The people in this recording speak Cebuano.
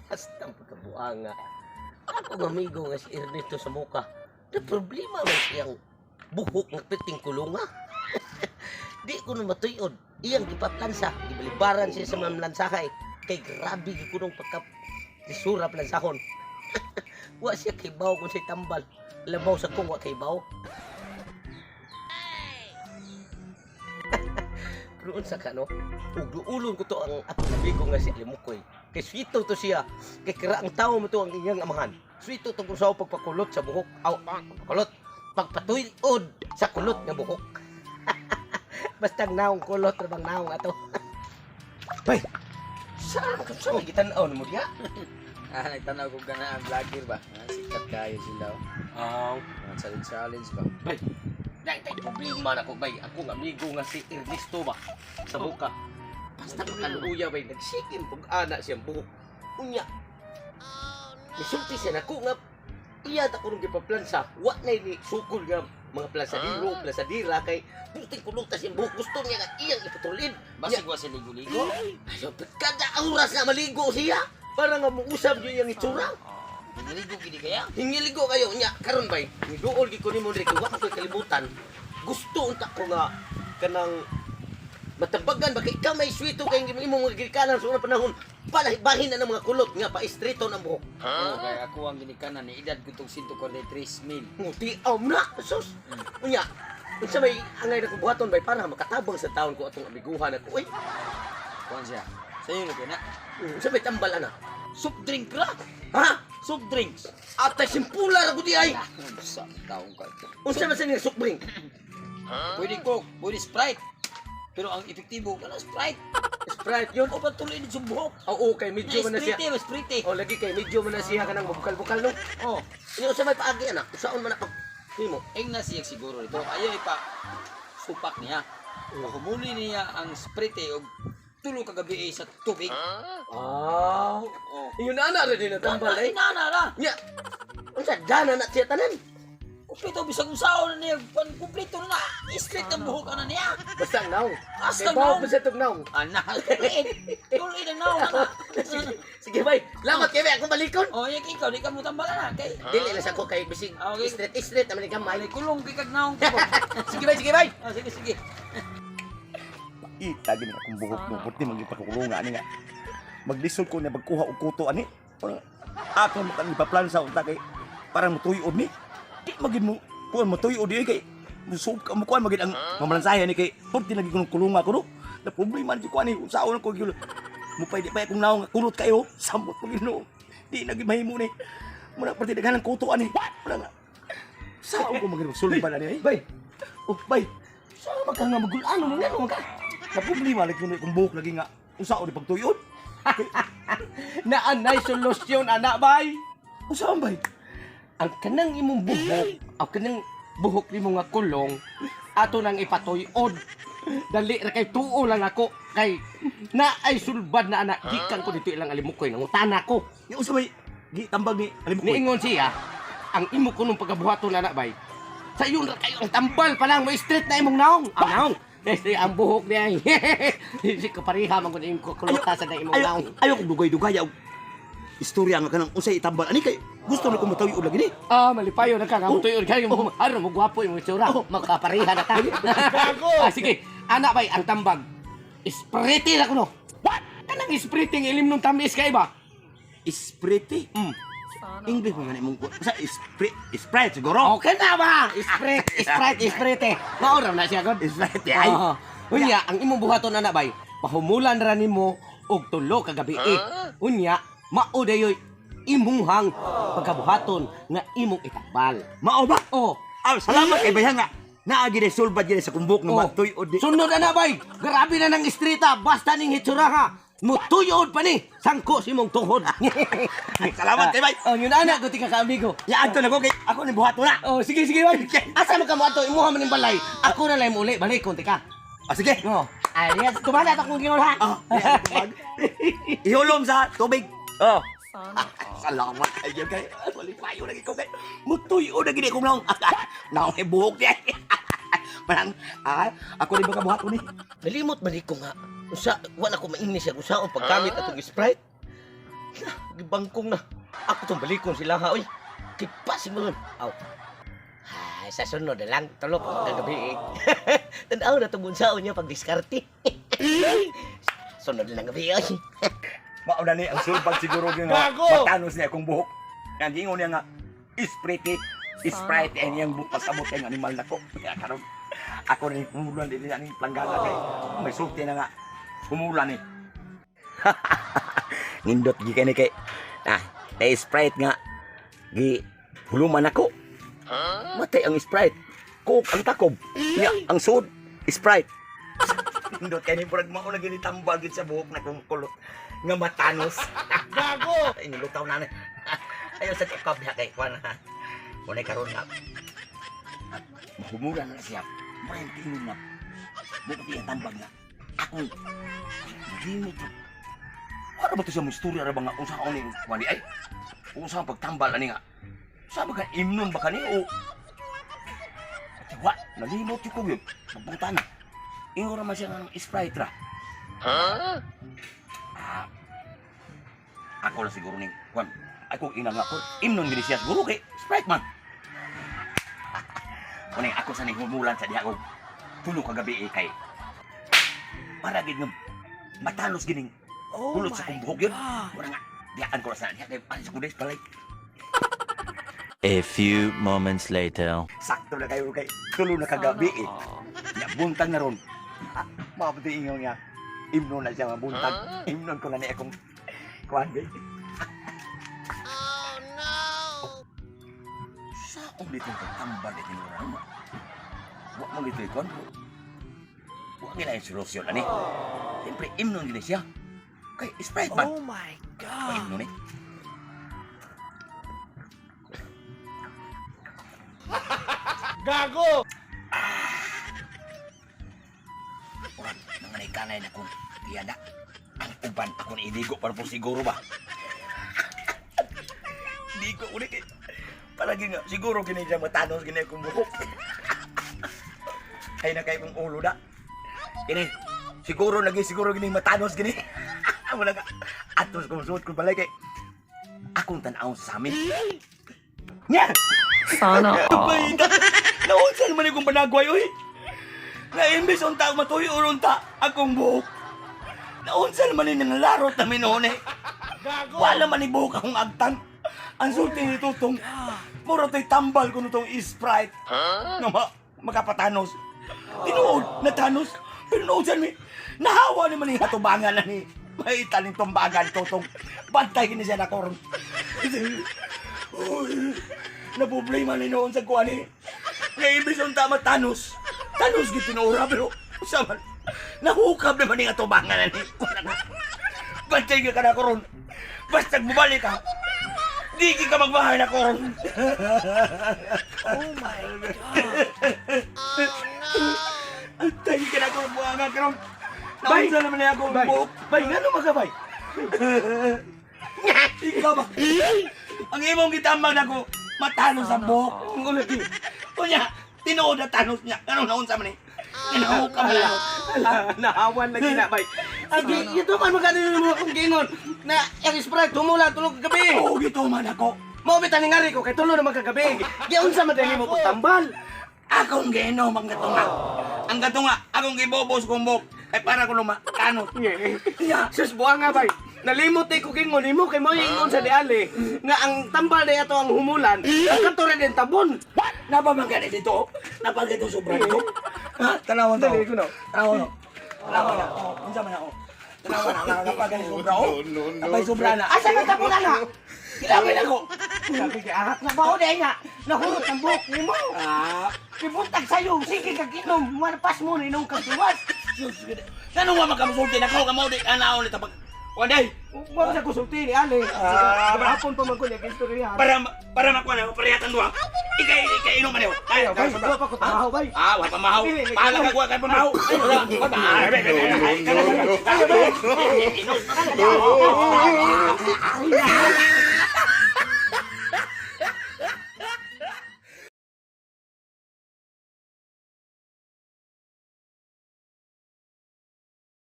Hasta ang pagkabuanga. Ako ng amigo nga si Ernesto sa muka. Na problema man siyang buhok ng piting kulunga. Di ko na matuyod. Iyang gipaplansa. Gibalibaran siya sa mga lansahay. Kay grabe gyud kunong pagka lisura plansahon. Wa siya kay baw kung siya tambal. Labaw sa kong wa kay baw. Pero unsa ka, no? Ug duulon ko to ang akong amigo nga si Alimukoy. Kay swito to siya. Kay kira ang tao mo to ang iyang amahan. Swito to kung sa pagpakulot sa buhok. Aw, pagpakulot. Pagpatuyod sa kulot nga buhok. Basta ang naong kulot ra bang naong ato. Bay. Saan ka sa gitan-aw mo diya? Ah, nagtanaw ko gana ang vlogger ba? Ah, sikat kayo sila, oh. Aw. Mga challenge challenge ba? Bay. Dai tay problema na ko, bay. Akong amigo nga si Ernesto ba sa buka. Basta makaluya, bay, nagsikim pug ana siyang buhok. Unya. Misulti siya nako nga iya ta kuno gipaplansa. Wa na ni sukol nga mga plansadiro, plansadira kay puting kuluta siyang buhok. Gusto niya nga iyang iputulin. Basig wa sila ligo-ligo. Ayo, kada oras na maligo siya para nga muusab yun yung itsura. Niligo gidi kaya? Hingiligo kayo nya karon, bay. Niduol gid ko nimo diri kay wa ko kalibutan. Gusto unta ko nga kanang matabagan ba kay ikaw may swito kay imong mga gikanan sa unang panahon. Palahibahin na ng mga kulot nga pa-istrito ng buhok. Oo, kaya ako ang ginikanan ni edad ko tong 143 mil. Nguti aw na sus. Unya, unsa may angay na buhaton, bay, para makatabang sa taon ko atong amiguhan ako. Uy, Kuan siya. Sa'yo na kaya na. unsa may tambal ana? Soft drink ra! Ha? Soft drinks! Atay simpula ra gud di ay. Sa taong ka. Unsa man sa ning soft drink? Pwede Coke, pwede Sprite. Pero ang epektibo, kana Sprite. Sprite yun. O patuloy din sa buhok. Oo, kay medyo man na siya. Sprite, Sprite. Oh, lagi kay medyo man na siya kanang mabukal-bukal, no. Oh, Ini unsa may paagi anak? Usaon man na pag nimo? ing na siya siguro ito. Ayaw ipa supak niya. Pahumuli niya ang Sprite og tulo ka gabi eh sa tubig. Ah. Oh. Yun na ra din ang tambal ay. Inana ra. Nya. Unsa dana na siya tanan? Kumpleto bisag unsaon na niya, pan kumpleto na. Straight ang buhok ana niya. Basta ang naong. Basta Kay ang bawo naong. pa sa itong naong. Ana, tuloy. Tuloy na naong ana. Sige, sige bay. Lamat kay bay akong balikon. Oh, yak ikaw di ka mo tambalan na kay. Dili na sa ko kay bisig Ah, okay. straight straight naman ni gamay. Ay kulong kay kag naong ko. Sige bay, sige bay. Oh, sige sige. Ita gini akong buhok no, buti magipakulong ani nga. Maglisod ko na pagkuha og kuto ani. Parang ako mo kan ipaplansa unta kay para motuyod ni. Di magid mo kuan motuyod di kay musub ka mo kuan magid ang mamalansahe ni kay purti lagi kuno kulunga ko no. Na problema ni ko ani unsaon ko gyud. Mupay di pa akong naong nga kulot kayo samot mo Ginoo. Di na gid mahimo ni. Muna purti daghan ang kuto ani. Wala nga. Sao ko magid sulban ani ay. Bay, Oh, bay. sa man ka nga magulano mo ngano man ka? Na problema lagi kuno akong buhok lagi nga unsaon ni pagtuyod. Naanay solusyon anak, bay. Unsaon bay? Ang kanang imong buhok, ang kanang buhok nimo nga kulong, ato nang ipatuyod. Dali ra kay tuo lang ako kay na ay sulbad na anak gikan ko dito ilang alimukoy nangutana ko. Yung unsa may gitambag ni Alimukoy? Niingon siya, ang imo kunong pagabuhaton anak, bay. Sa iyon ra kayo ang tambal pa lang mo straight na imong naong. Ang naong. Este ang buhok niya. Si kapariha man kun imong kulutasan na imong Ayo, naong. ayo kong dugay-dugay og istorya nga kanang unsay itambal ani kay gusto na ko matawi og lagi ni. Ah, malipayo na ka nga mo tuyo kayo mo. Ano mo gwapo imong itsura. Magkapareha na ta. Ah, sige. Anak bay, ang tambag. Sprite ra kuno. What? Kanang sprite ng ilim nung tamis kay ba? Sprite. English man gani mong sa Sprite, Sprite siguro. Okay na ba? Sprite, Sprite, Sprite. Mao ra na siya god. Sprite ay. Oo. Unya, ang imong buhaton anak bay, pahumulan ra nimo og tulo ka gabi. Unya, mao dayoy imuhang pagkabuhaton nga imong itambal. Mao ba? Oh. Ah, salamat kay bayang nga. Naagi ni sulbad gini sa kumbok nga Oh. matuyod ni. Sunod na bay. Grabe na ng istrita. Basta ning hitsura ha. Mutuyod pa ni. Sangko si mong tuhod. Salamat kay bay. Oh, yun anak ko tika ka amigo. Ya adto na ko kay ako ni buhaton na. Oh, sige sige bay. Asa man ka mo ato imuha man ning balay. Ako na lang muli balik kon tika. Ah, sige. Oh. Ay, yes, tumala ta kung gingon ha. Ah, ihulom sa tubig. Oh. Salamat kay kay. Malipayo lagi ko kay. Mutuyo na gini kong naong. Naong eh buhok niya. Parang, ah, ako rin baka buhat ko ni. Nalimot man ko nga. Usa wala ko mainis siya usaon paggamit atong Sprite. Gibangkong na. Ako tong balikon sila ha, oy. Kipasig mo nun. Aw. Ay, sa sunod na lang, tulog ko kagabi eh. Tanaw na itong bunsaon niya pag diskarte. Sunod na lang gabi, oy. Mao na ni ang sulbag siguro gyud nga matanos niya akong buhok. Nga giingon niya nga Sprite, Sprite ang iyang buhok pasabot ang animal nako. Kaya karon ako ni humulan din ani planggana kay may sulti na nga humulan ni. Nindot gi kani kay ah, na Sprite nga gi huluman ako. Matay ang Sprite. Coke ang takob. Nya ang sud Sprite. Nindot kay ni murag mao na gini tambal gid sa buhok na kong kulot nga matanos. Gago! Ay, nilutaw na ni. Ayaw sa tukab niya kay kuan ha. Kunay karon nga. Mahumulan na siya. May tingin na. Bukod iya tambag nga. Ako. Limot. Para ba to siya mo istorya ra ba nga unsa ka ni kuan di ay? Unsa ang pagtambal ani nga? Sa ba ka imnon ba kani o Wa, nalimot yung ko yun. Pagbuta na. Ingon naman siya nga ng Sprite ra. Ah, ako lang siguro ning kuan. Ako ina nga ko. Imnon gini siya siguro kay Sprite man. Kuning ako sa ning humulan sa diha ko. Tulo ka gabi eh, kay para gid nga matanos gining hulot sa kong buhok yun. Wala nga. Diyan ko lang sa diha kay ano sa kudes palay. A few moments later. Sakto na kayo kay tulo na kagabi eh. Ya buntag na ron. Ah, mabuti ingon nga. Imnon na siya mabuntag. Imnon ko na ni akong kuan gay. Oh no. Sa ulit ang pagtambal ito ni Rama. Wa man gito ikuan ko. Wa gina yung solusyon ani. Siyempre imnon gini siya. Kay Sprite man. Oh my God. Imnon eh. Gago! Murag, mga naikanay na kung tiyada. Ang uban ako na iligo para po siguro ba? Di ko ulit eh. Palagi nga, siguro gini siya matanos gini akong buhok. Ay na kayo kong ulo na. Gini, siguro lagi siguro gini matanos gini. Wala ka. Atos kong suot kong balay kay akong tan-awon sa amin. Nya! Sana all. Naunsan man akong panagway, oy! Na imbes unta matuyo unta akong buhok. Naunsan man ni nalarot na noon eh. Wala man ni buhok akong agtan. Ang sulti ni Tutong, mura to'y tambal ko nitong Sprite. Nga makapatanos. Tinuod na tanos. Pero naunsan mi, nahawa ni man ni hatubangan na ni. May italing tumbagan, Tutong. Bantay kini siya na koron. Uy, napoblema ni noon sa kuwan eh. Nga imbes unta matanos. Tanos gid tinuora pero sa man nahukab naman ni atubangan na ni. Wala na. Bantay ka na koron. Basta bumalik ka. Di ka magbahay na koron. Oh my God. Antay ka na koron buwangan karon. Naunsa naman niya akong buhok. Bay, ngano magabay? Ikaw ba? Ang imong gitambag na ko, matanos ang buhok. Ang ulit eh. Unya, tinuod na tanos niya. Anong naunsa man eh? Nahukab ka lang. Nahawan lagi na, bay. Agi, ito man magkano mo akong gingon na ang Sprite tumula tulog kagabi. Oo, gituman ako. Mao bitan ni ngari ko kay tulo naman kagabi. Giunsa man dili mo pagtambal. Akong giinom ang gatunga. Ang gatunga, akong gibobos kong buhok. Ay para ko luma, tanos. Ya, sus buang nga bay. Nalimot ko gingon nimo kay mo ingon sa diali nga ang tambal na ato ang humulan. Ang kato rin din tabon. Napamagani dito. Napagito sobra dito. Ha? Tanawan to. Dali ko na. Tanawan to. Tanawan na. Oh, unsa man ako. Tanawan na. Napagani sobra oh. Napay sobra na. Asa man tabon ana? Kilawin ako. Sabi kay ahak na bao dai nga. Nahurot ang buhok nimo. Ah, Kibuntag sayo, sige kag inom, malpas mo ni nung kagtuwas. sus. Ngano nga magkamusulti na ako kamo di anaon ni tapag. Wanday. Wa sa kusulti ni Ali. Ah. Hapon pa man ko niya istorya. Para makuha na parehatan duha. Ikay ikay inom man Ay, Bay, wa pa ko tamahaw bay. Ah, wa pa mahaw. Dili, dili. Pahala ka wa kay pamahaw. Wala, wa pa. Ay, bay, bay, bay, bay. Ay, bay, bay. Inom.